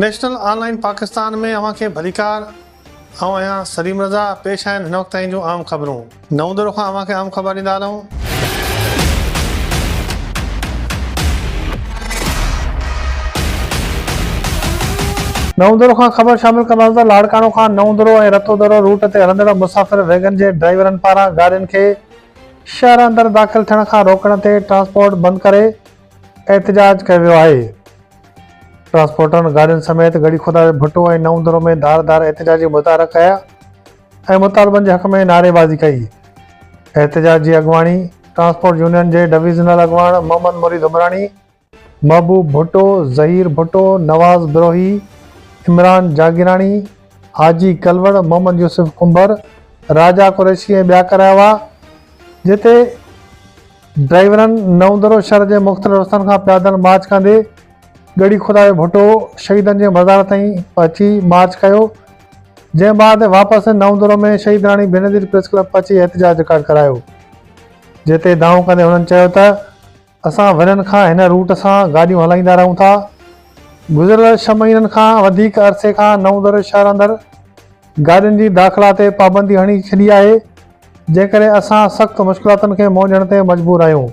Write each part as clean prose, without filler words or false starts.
National آن line Pakistan ۾ اوهان کي ڀليڪار، آئون آهيان سليم رضا، پيش آهن هن وقت تائين جون اهم خبرون. نئون ديرو کان اوهان کي اهم خبر ڏيندا هلون. نئون ديرو کان خبر شامل ڪنداسين ته لاڙڪاڻو کان نئون ديرو ۽ رتو ديرو روٽ تي هلندڙ مسافر ويگن جي ڊرائيورن پاران گاڏين کي شهر اندر داخل ٿيڻ کان روڪڻ تي ٽرانسپورٽ بند ڪري احتجاج ڪيو ويو آهي. ٽرانسپورٽرن گاڏين سميت ڳڙهي خدا ڀٽو ۽ نئون درو ۾ ڌار ڌار احتجاجي مظاهرا ڪيا ۽ مطالبن جي حق ۾ نعريبازي ڪئي. احتجاج جي اڳواڻي ٽرانسپورٽ يونين جي ڊويزنل اڳواڻ محمد مريد عمراڻي، محبوب ڀٽو، ظهير ڀٽو، نواز بروهي، عمران جاگيراڻي، حاجي ڪلوڙ، محمد يوسف ڪنڀر، راجا قريشي ۽ ٻيا ڪرايا هئا، جتي ڊرائيورن نئون درو شھر جي مختلف رستن کان پيادل مارچ ڪندي ڳڙهي خدايو ڀٽو شهيدن جي مزار تائين پهچي مارچ ڪيو، جنهن بعد واپس نئون درو ۾ شهيد راڻي بينظير پريس ڪلب پهچي احتجاج رڪارڊ ڪرايو، جتي دانهون ڪندي هنن چيو ته اسان ورهين کان هن روٽ سان گاڏيون هلائيندا رهون ٿا، گذريل ڇهه مهينن کان وڌيڪ عرصي کان نئون درو شهر اندر گاڏين جي داخلا تي پابندي هڻي ڇڏي آهي، جنهن ڪري اسان سخت مشڪلاتن کي منهن ڏيڻ تي مجبور آهيون.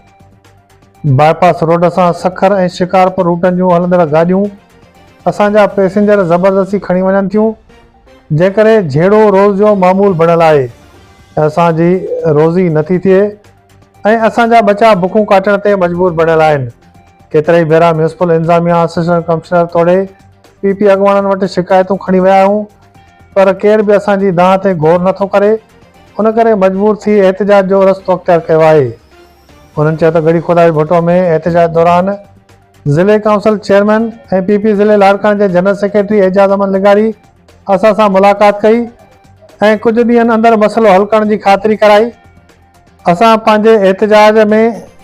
باء پاس روڊ سان سکر ۽ شڪارپور روٽن جون هلندڙ گاڏيون اسان جا پئسينجر زبردستي کڻي وڃن ٿيون، جنهن ڪري جهيڙو روز جو معمول بڻيل آهي ۽ اسان جي روزي نٿي ٿئي ۽ اسان جا ٻچا بکون ڪاٽڻ تي مجبور بڻيل آهن. ڪيترائي ڀيرا ميونسپل انتظاميا، اسسٽنٽ ڪمشنر توڙي پي پي اڳواڻن وٽ شڪايتون کڻي ويا آهيون پر ڪير به اسان جي دانهن تي غور نٿو ڪري ان ڪري مجبور ٿي احتجاج جو رستو اختيار ڪيو آهي. هنن چيو ته ڳڙهي خدائي ڀٽو ۾ احتجاج دوران ضلعي ڪائونسل چيئرمين ۽ پي پي ضلعي لاڙڪاڻي جي جنرل سيڪريٽري اعجاز احمد لغاري اسان سان ملاقات ڪئي ۽ ڪجهه ڏينهن اندر مسئلو حل ڪرڻ جي خاطري ڪرائي. اسان پنهنجي احتجاج ۾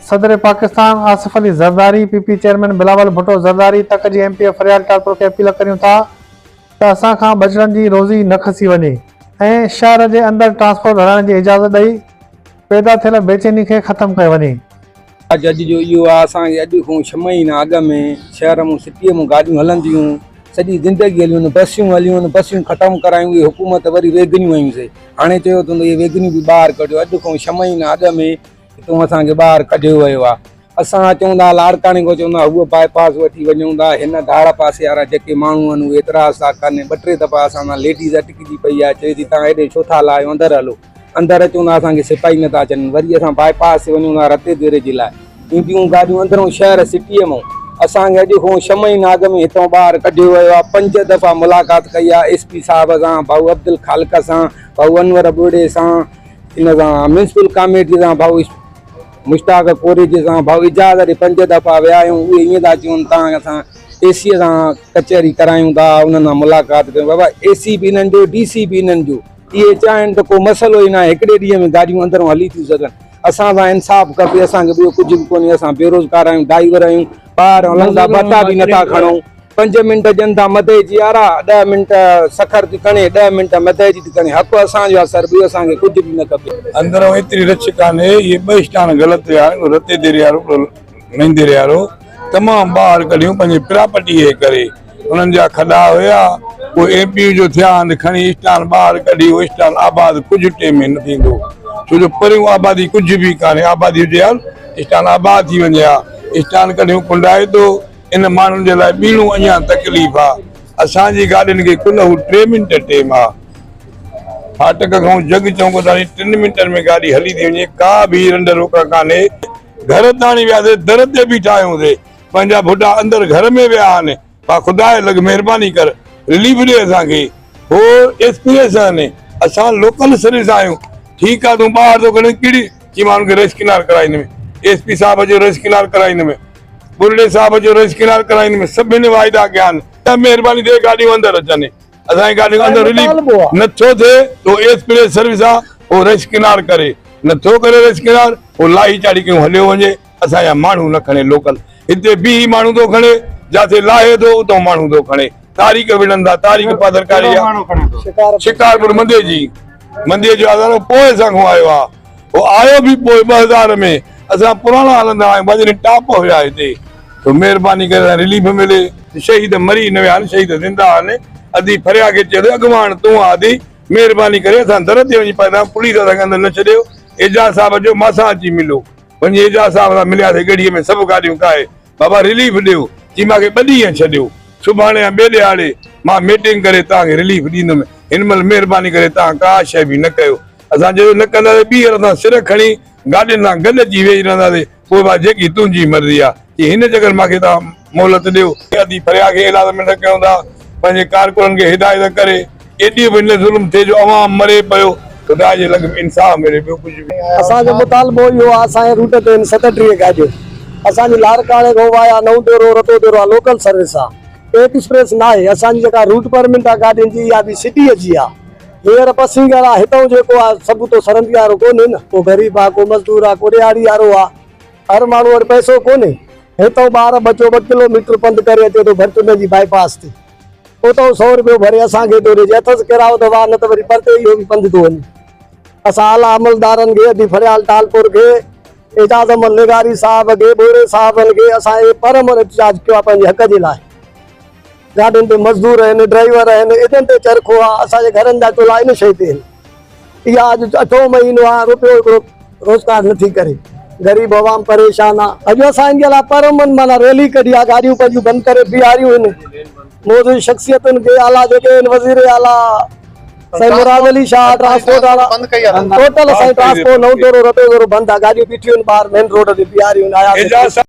صدر Pakistan Asif Ali Zardari, P P chairman Bilawal Bhutto Zardari, تڪ جي M P A Faryal Talpur کي اپيل ڪريون ٿا ته اسان کان ٻچڙن جي روزي نه کسي وڃي ۽ شهر جي اندر ٽرانسپورٽ هلائڻ جي اجازت ڏئي پيدا ٿيل بيچيني کي ختم ڪيو وڃي. اڄ جو اهو آ اسان کي اڄ کان ڇهه مهينا اڳ ۾ شهر مون سٽيء مون گاڏيون هلنديون سڄي زندگي هليون بسيون هليون بسيون ختم ڪرايون اهي حڪومت وري ويگنيون آيون سي هاڻي چيو اٿن ته اهي ويگنيون به ٻاهر ڪڍيو اڄ کان ڇهه مهينا اڳ ۾ هتون اسان کي ٻاهر ڪڍيو ويو آ اسان اچون ٿا لاڙڪاڻي کان چون ٿا هوء باء پاس وٺي وڃون ٿا هن ڌاڙ پاسي وارا جيڪي ماڻهو آهن اهي اعتراض ٿا ڪن ٻه ٽي دفعا اسان سان ليڊيز اٽڪجي پئي آهي چئي ٿي تان هيڏي ڇو ٿا لاهيو اندر هلو اندر اچون ٿا اسان کي سپاهي نٿا اچن وري اسان باء پاس تي وڃون ٿا رتي ديري جي لاء اينديون گاڏيون اندرون شهر سٽيء مون اسان کي اڄ کان ڇهه مهينا اڳ ۾ هتان ٻاهر ڪڍيو ويو آهي پنج دفعا ملاقات ڪئي آهي ايس پي صاحب سان ڀائو عبدالخالق سان ڀائو انور ٻرڙي سان ان سان ميونسپل ڪاميٽي سان ڀائو مشتاق ڪوريجي سان ڀائو اعجاز ڏي پنج دفعا ويا آهيون اهي ائين ٿا چون تان اسان اي سي سان ڪچهري ڪرايون ٿا انهن سان ملاقات ڪيون بابا اي سي به انهن جو ڊي سي به انهن جو اهي چاهين ته ڪو مسئلو ئي ناهي هڪڙي ڏينهن ۾ گاڏيون اندرون هلي ٿيون سگهن اسان سان انصاف کپي اسان کي ٻيو ڪجهه به ڪونهي اسان بيروزگار آهيون ڊائيور آهيون ٻاهر هلون ٿا ڀتا به نٿا کڻون پنج منٽ ڏين ٿا مدئي جي يارا ڏهه منٽ سکر ٿي کڻي ڏهه منٽ مدئي جي ٿي کڻي حق اسان جو آ سر ٻيو اسان کي ڪجهه به نه کپي. اندرئون ايتري رڇ ڪانهي اهي ٻه اسٽان غلط ويا آهن هڪڙو رتي ديري وارو هڪڙو مين ديري وارو تمام ٻاهر ڪڍيون پنهنجي پراپرٽي جي ڪري انهن جا کڏا هيا پوء ايم پي جو ٿيا آهن کڻي اسٽان ٻاهر ڪڍي اهو اسٽان آباد ڪجهه ٽيم ۾ نه ٿيندو ڇو جو پريون آبادي ڪجهه به ڪانهي آبادي هجي ها اسٽان آباد ٿي وڃي ها اسٽان ڪڍيون ڪنڊائتو ان ماڻهن جي لاء ٻيڻو اڃان تڪليف آ. اسان جي گاڏين کي ڪل هو ٽي منٽ ٽيم آ. ڦاٽڪ کان جڳ چونڪ تاڻي ٽن منٽن ۾ گاڏي هلي ٿي وڃي ڪا به رنڊ روڪ ڪانهي. گهر تاڻي وياسي در تي بيٺا آهيون سي پنهنجا ڀٽا اندر گهر ۾ ويا آهن. با خدا جي لڳ مهرباني ڪر رليف ڏي اسان کي. هو ايڪسپريس آهن اسان لوڪل سروس آهيون. ٺيڪ آ تون ٻاهر ٿو ڪڍين ڪهڙي چي ماڻهن کي رئيس ڪنار ڪرائيندم ايس پي صاحب جو رئيس ڪنار ڪرائيندم ٻرڙي صاحب جو رئيس ڪنار ڪرائيندم سڀني واعدا ڪيا آهن ته مهرباني ٿئي گاڏيون اندر اچن اسان جي گاڏيون اندر رليف نٿو ٿئي تو ايس پريس سروس آ هو رئيس ڪنار ڪري نٿو ڪري رئيس ڪنار هو لاهي چاڙهي ڪيون هليو وڃي اسان جا ماڻهو نه کڻي لوڪل هتي بيهي ماڻهو ٿو کڻي جاٿي لاهي ٿو اتو ماڻهو ٿو کڻي تاريخ وڙهن ٿا تاريخ پادرڪاري آ شڪارپور مندي جي مندي جو آزار پوء اسان کان آيو آ هو آيو به پوء 2000 ۾ اسان پراڻا هلندا آهيون جڏهن ٽاپ هيا هتي. ته مهرباني ڪري اسان رليف ملي. شهيد مري نه ويا آهن شهيد زنده آهن ادي فريا کي چيو ته اڳواڻ تون آ ادي مهرباني ڪري اسان در تي وڃي پائيندا آهيون پوليس اسان کي اندر نه ڇڏيو اعجاز صاحب اچو مان سان اچي ملو وڃي اعجاز صاحب سان ملياسي ڳڙهي ۾ سڀ گاڏيون ڪاهي بابا رليف ڏيو چي مان کي ٻه ڏينهن ڇڏيو سڀاڻي يا ٻئي ڏهاڙي مان ميٽنگ ڪري توهان کي رليف ڏيندم هن مهل مهرباني ڪري توهان ڪا شيء به نه ڪيو اسان چيو نه ڪنداسين ٻيهر اسان سر کڻي گاڏين سان گڏ اچي ويهي رهنداسين پوء ڀاء جيڪي تنهنجي مرضي آ چي هن چڪر مان کي توهان مهلت ڏيو. ادي فريا کي اعلان ۾ ڪيون ٿا پنهنجي ڪارڪنن کي هدايت ڪري ايڏي به نه ظلم ٿئي جو عوام مري پيو خدا جي لڳ ۾ انصاف ملي ٻيو ڪجهه به. اسان جو مطالبو اهو آ اسان جي روٽ تي آهن 37 گاڏيون اسان جي لاڙڪاڻي کان وايا نئون ديرو رتو ديرو آ لوڪل سروس آ ايڪسپريس ناهي اسان جي جيڪا روٽ پرمٽ آ گاڏين جي اها به سٽيء جي آ هينئر پسينگر آ هتئون جيڪو آ سڀ اتو سرندي وارو ڪونهي نه ڪو غريب آ ڪو مزدور آ ڪو ڏهاڙي وارو آ هر ماڻهو وٽ پئسو ڪونهي هتئون ٻار ٻچو ٻه ڪلو ميٽر پنڌ ڪري اچي ٿو ڀرچنڊ جي بائي پاس تي اتئون سو روپيو ڀري اسان کي ٿو ڏي جي اٿس ڪرايو ته واهه نه ته وري پرتي اهو به پنڌ ٿو وڃي اسان اعليٰ عملدارن کي ادي فريال ٽالپور کي اعجاز احمد لغاري صاحب کي ٻوڙي صاحبن کي اسان اهي پر امن احتجاج ڪيو آهي پنهنجي حق جي لاء گاڏين تي مزدور آهن ڊرائيور آهن انهن تي چرخو آهي اسان جي گهرن جا چولها ان شيء تي آهن اها اڄ اٺون مهينو آهي روپيو هڪڙو روزگار نٿي ڪري غريب عوام پريشان آ اڄ اسان ان جي لاء پر امن معنيٰ ريلي ڪڍي آ گاڏيون پنهنجون بند ڪري بيهاريون آهن موجود شخصيتن کي اعليٰ جيڪي آهن وزير اعليٰ سائين مراد علي شاهه ٽرانسپورٽ وارا ٽوٽل سائين ٽرانسپورٽ نئون دورو رتو دورو بند آ گاڏيون بيٺيون آهن ٻاهر مين روڊ تي بيهاريون آهن آيا.